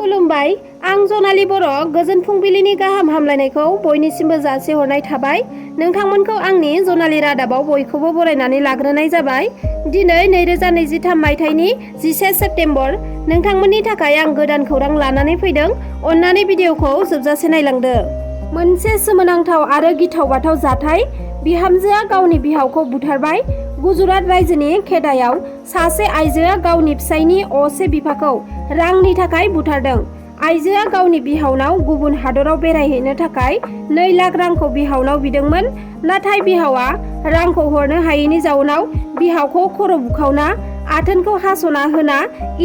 खुलुमबाय आं जनाली बर' गोजोन फुंबिलिनि गाहाम हामलायनायखौ बयनिसिमबो जासिहरनाय थाबाय। नोंथांमोनखौ आंनि जनाली रादाबाव बयखौबो बरायनानै लाग्रोनाय जाबाय। दिनै 2023 मायथाइनि 11 सेप्तेम्बर। नोंथांमोननि थाखाय आं गोदान खौरां लानानै फैदों। अन्नानै भिडिअखौ जोबजासे नायलांदो। मोनसे सोमोनांथाव आरो गिथाव बाथाव जाथाय। बिहामजोआ गावनि बिहावखौ बुथारबाय। गुजरात रायजोनि खेदायाव सासे आइजोआ गावनि फिसायनि असे बिफाखौ रांनि थाखाय बुथारदों। आइजोआ गावनि बिहावनाव गुबुन हादराव बेरायहैनो थाखाय 2 लाख रांखौ बिहावनाव बिदोंमोन। नाथाय बिहावा रांखौ हरनो हायैनि जाउनाव बिहावखौ खर' बुखावना आथोनखौ हास'ना होना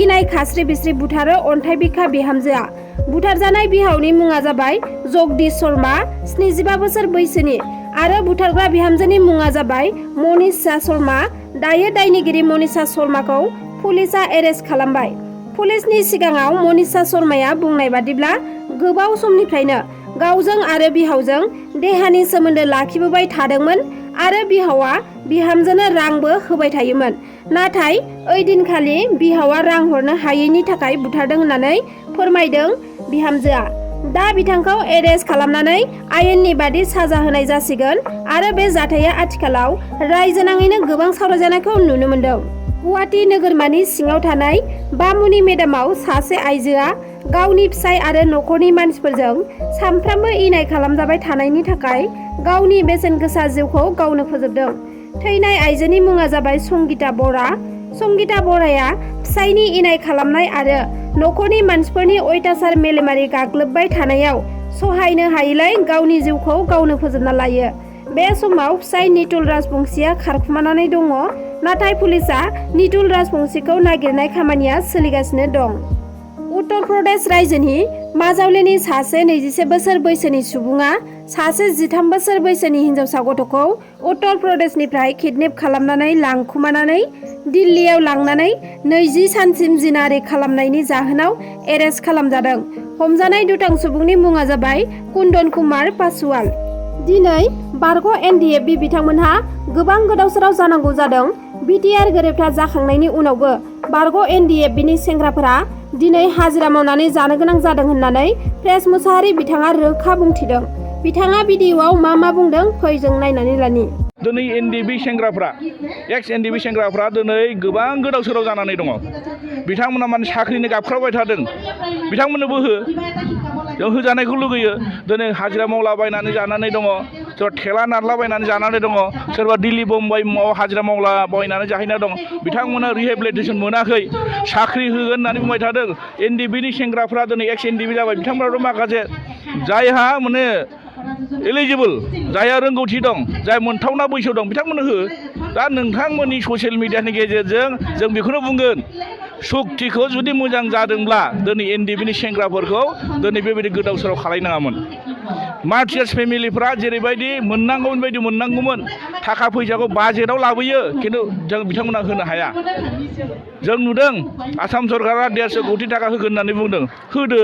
इनाय खास्रि बिस्रि बुथारो अन्थाइ बिखा बिहामजोआ। बुथारजानाय बिहावनि मुङा जाबाय जगदीश शर्मा, 75 बोसोर बैसोनि आरो बुथारग्रा बिहामजोनि मुङा जाबाय मनीषा शर्मा। दायो दायनिगिरि मनीषा शर्माखौ पुलिसआ एरेस्ट खालामबाय। पुलिसनि सिगाङाव मनीषा शर्माया बुंनाय बादिब्ला गोबाव समनिफ्रायनो गावजों आरो बिहावजों देहानि सोमोन्दो लाखिबोबाय थादोंमोन आरो बिहावा बिहामजोनो रांबो होबाय थायोमोन। नाथाय ओइदिनखालि बिहावा रां हरनो हायैनि थाखाय बुथारदों होननानै फोरमायदों बिहामजोआ। दा बिथांखौ एरेस्ट खालामनानै आयेननि बादि साजा होनाय जासिगोन आरो बे जाथाया आथिखालाव रायजोनाङैनो गोबां सावरायजानायखौ नुनो मोन्दों। गुवाहाटी नोगोरमानि सिङाव थानाय बामुनि मेदामाव सासे आइजोआ गावनि फिसाय आरो नखरनि मानसिफोरजों सानफ्रामबो इनाय खालामजाबाय थानायनि थाखाय गावनि बेसेन गोसा जिउखौ गावनो फोजोबदों। थैनाय आइजोनि मुङा जाबाय संगीता बरा। संगीता बराया फिसायनि इनाय खालामनाय आरो नखरनि मानसिफोरनि अयथासार मेलेमारि गाग्लोबबाय थानायाव सहायनो हायैलाय गावनि जिउखौ गावनो फोजोबना लायो। बे समाव फिसाय नितुल राजबंशीया खारखुमानानै दङ। नाथाय पुलिसआ नितुल राजबंशीखौ नागिरनाय खामानिया सोलिगासिनो दं। उत्तर प्रदेश रायजोनि माजावलेनि सासे 21 बोसोर बैसोनि सुबुङा सासे 13 बोसोर बैसोनि हिनजावसा गथ'खौ उत्तर प्रदेशनिफ्राय किडनेप खालामनानै लांखुमानानै दिल्लीयाव लांनानै 20 सानसिम जिनाहारि खालामनायनि जाहोनाव एरेस्ट खालामजादों। हमजानाय दुथां सुबुंनि मुङा जाबाय कुंदन कुमार पासवाल। दिनै बारग' एनडिएफबि बिथांमोनहा गोबां गोदाव सोराव जानांगौ जादों। बिटिआर गोरोबथा जाखांनायनि उनावबो बारग' एनडिएफबिनि सेंग्राफोरा दिनै हाजिरा मावनानै जानो गोनां जादों होननानै प्रेस मुसाहारि बिथाङा रोखा बुंथिदों। बिथाङा भिडिअआव मा बुंदों फै जों नायनानै लानि। दिनै एनडिएफबि सेंग्राफ्रा एक्स एनडिएफबि सेंग्राफ्रा दिनै गोबां गोदाव सोराव जानानै दङ। बिथांमोना माने साख्रिनि गाबख्रावबाय थादों। बिथांमोननोबो जों होजानायखौ लुगैयो। दिनै हाजिरा मावलाबायनानै जानानै दङ, सोरबा थेला नारलाबायनानै जानानै दङ, सोरबा दिल्ली बम्बाइआव हाजिरा मावलाबायनानै जाहैना दं। बिथांमोना रिहेबिलिटेसन मोनाखै, साख्रि होगोन होननानै बुंबाय थादों। एनडिएफबिनि सेंग्राफ्रा दिनै एक्स एनडिएफबि जाबाय। बिथांमोनाथ' माखासे जायहा माने एलिजिबोल, जायहा रोंगौथि दं, जाय मोनथावना बैसो दं, बिथांमोननो हो। दा नोंथांमोननि ससियेल मिडियानि गेजेरजों जों बेखौनो बुंगोन, सक्तिखौ जुदि मोजां जादोंब्ला दिनै एनडिएफबिनि सेंग्राफोरखौ दिनै बेबायदि गोदाव सोराव खालायनाङामोन। मार्टियार्स फेमिलिफ्रा जेरैबायदि मोननांगौमोन बायदि मोननांगौमोन, थाखा फैसाखौ बाजेटआव लाबोयो, खिन्थु जों बिथांमोना होनो हाया। जों नुदों आसाम सरकारा 150 कोटि थाखा होगोन होननानै बुंदों, होदो।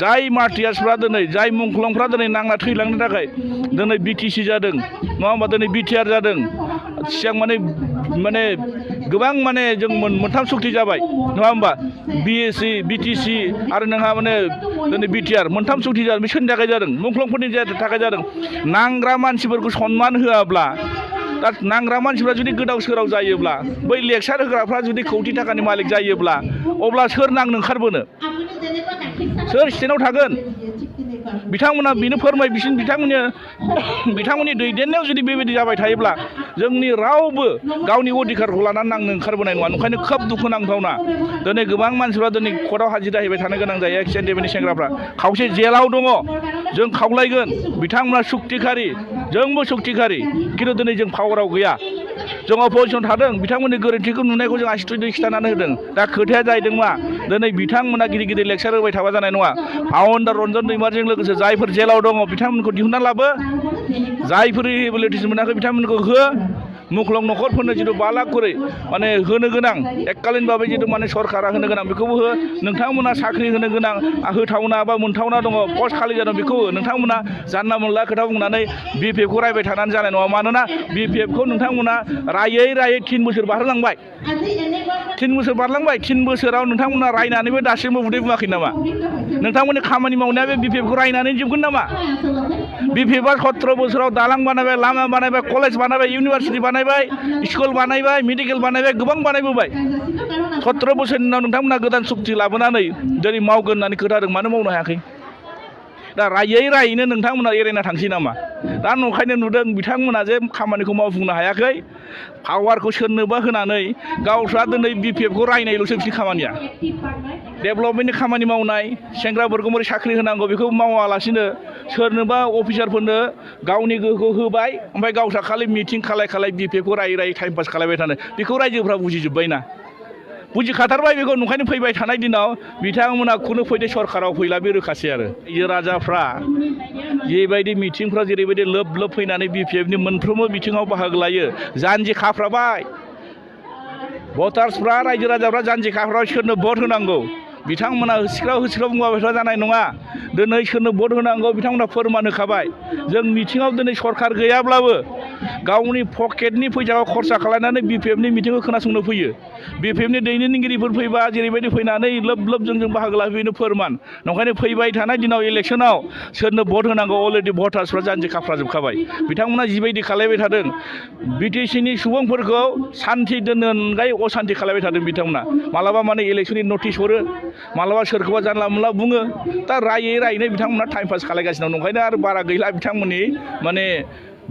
जाय मार्टियार्सफ्रा दिनै, जाय मुंख्लंफ्रा दिनै नांना थैलांनो थाखाय दिनै बिटिसि जादों, नङा होमबा, दिनै बिटिआर जादों। सिगां माने गोबां माने जों मोनथाम सक्ति जाबाय, नङा होमबा, बिएसि, बिटिसि आरो नोंहा माने दिनै बिटिआर, मोनथाम सक्ति जादों। बे सोरनि थाखाय जादों? मुंख्लंफोरनि थाखाय जादों। नांग्रा मानसिफोरखौ सनमान होआब्ला, दा नांग्रा मानसिफ्रा जुदि गोदाव सोराव जायोब्ला, बै लेक्सार होग्राफ्रा जुदि कौटि थाखानि मालिक जायोब्ला, अब्ला सोर नांनो ओंखारबोनो, सोर स्टेन्डआव थागोन? बिथांमोना बेनो फोरमाय, बिथांमोननि दैदेननायाव जुदि बेबायदि जाबाय थायोब्ला जोंनि रावबो गावनि अधिकारखौ लानानै नांनो ओंखारबोनाय नङा। ओंखायनो खोब दुखुनांथावना दिनै गोबां मानसिफ्रा दिनै कर्टआव हाजिरा हैबाय थानो गोनां जायो। एक्स एनडिएफबिनि सेंग्राफ्रा खावसे जेलाव दङ। जों खावलायगोन, बिथांमोना सक्तिखारि, जोंबो सक्तिखारि, खिन्थु दिनै जों पावाराव गैया। जों अपजिसन थादों। बिथांमोननि गोरोन्थिखौ नुनायखौ जों आसि थुयै खिन्थानानै होदों। दा खोथाया जाहैदों मा, दिनै बिथांमोना गिदिर गिदिर लेक्सार होबाय थाबा जानाय नङा। फाउन्डार रन्जन दैमारिजों लोगोसे जायफोर जेलाव दङ बिथांमोनखौ दिहुनना लाबो, जायफोर रिहेबिलिटेसन मोनाखै बिथांमोनखौ हो, मुख्लं न'खरफोरनो जिथु 5 लाख करि माने होनो गोनां एककालीनभाबै जिथु माने सरकारा होनो गोनां बेखौबो हो नोंथांमोना साख्रि होनो गोनां होथावना बा मोनथावना दङ पस्ट खालि जादों बेखौ हो नोंथांमोना जानला मोनला खोथा बुंनानै BPF खौ रायबाय थानानै जानाय नङा मानोना BPF खौ नोंथांमोना रायै 3 बोसोर बारलांबाय 3 बोसोर बारलांबाय 3 बोसोराव नोंथांमोना रायनानैबो दासिमबो उदै बुङाखै नामा नोंथांमोननि खामानि मावनाया बे BPF खौ रायनानै जोबगोन नामा BPF आ 17 बोसोराव दालां बानायबाय लामा बानायबाय कलेज बानायबाय इउनिभार्सिटि बानायबाय स्कुल बानायबाय मेडिकेल बानायबाय गोबां बानायबोबाय 17 बोसोरनि उनाव नोंथांमोना गोदान सुक्ति लाबोनानै दिनै मावगोन होननानै खोथा होदों मानो मावनो हायाखै दा रायैनो नोंथांमोना एरायना थांसै नामा दा नंखायनो नुदों बिथांमोना जे खामानिखौ मावफुंनो हायाखै पावारखौ सोरनोबा होनानै गावस्रा दिनै BPF खौ रायनायल'सो बिसोरनि खामानिया डेभेलपमेन्टनि खामानि मावनाय सेंग्राफोरखौ बोरै साख्रि होनांगौ बेखौ मावालासिनो सोरनोबा अफिसारफोरनो गावनि गोहोखौ होबाय ओमफ्राय गावस्रा खालि मिटिं खालाय BPF खौ रायै टाइम पास खालायबाय थानो बेखौ रायजोफ्रा बुजिजोब्बायना बुजिखाथारबाय बेखौ नंखायनो फैबाय थानाय दिनाव बिथांमोना खुनु फैदे सरकाराव फैला बे रोखासै आरो रायजो राजाफ्रा जेबायदि मिटिंफ्राव जेरैबायदि लोब फैनानै BPF नि मोनफ्रोमबो बिथिङाव बाहागो लायो जानजि खाफ्राबाय भटार्सफ्रा रायजो राजाफ्रा जानजि खाफ्राबाय सोरनो भट होनांगौ बिथांमोना होसिख्राव बुंबाय जानाय नङा दिनै सोरनो भट होनांगौ बिथांमोना फोरमान होखाबाय जों मिटिङाव दिनै सरकार गैयाब्लाबो गावनि पकेटनि फैसाखौ खरसा खालामनानै BPF नि मिटिंखौ खोनासंनो फैयो BPF नि दैदेनगिरिफोर फैबा जेरैबायदि फैनानै लोब जों बाहागो लाफैनो फोरमान नंखायनो फैबाय थानाय दिनाव इलेक्सनाव सोरनो भट होनांगौ अलरेडि भटार्सफ्रा जानजि खाफ्राजोबखाबाय बिथांमोना जिबायदि खालायबाय थादों BTC नि सुबुंफोरखौ सान्थि दोननो अनगायै असान्थि खालायबाय थादों बिथांमोना मालाबा माने इलेक्सननि नटिस हरो मालाबा सोरखौबा जानला मोनला बुङो दा रायैनो बिथांमोना टाइम पास खालायगासिनो दं नंखायनो आरो बारा गैला बिथांमोननि माने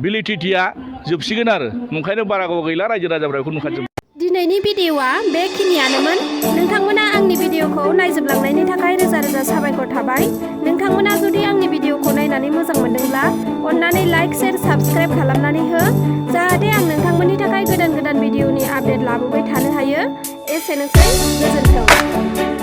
भेलिडिटिया जोबसिगोन आरो नंखायनो बारा गैला रायजो राजाफ्रा बेखौ नुखाजोब दिनैनि भिडिअआ बेखिनियानोमोन नोंथांमोना आंनि भिडिअखौ नायजोबलांनायनि थाखाय रोजा साबायखर थाबाय नोंथांमोना जुदि आंनि भिडिअखौ नायनानै मोजां मोनदोंब्ला अन्नानै लाइक शेयार साबस्क्राइब खालामनानै हो जाहाथे आं नोंथांमोननि थाखाय गोदान भिडिअनि आपडेट लाबोबाय थानो हायो एसेनोसै गोजोन्थों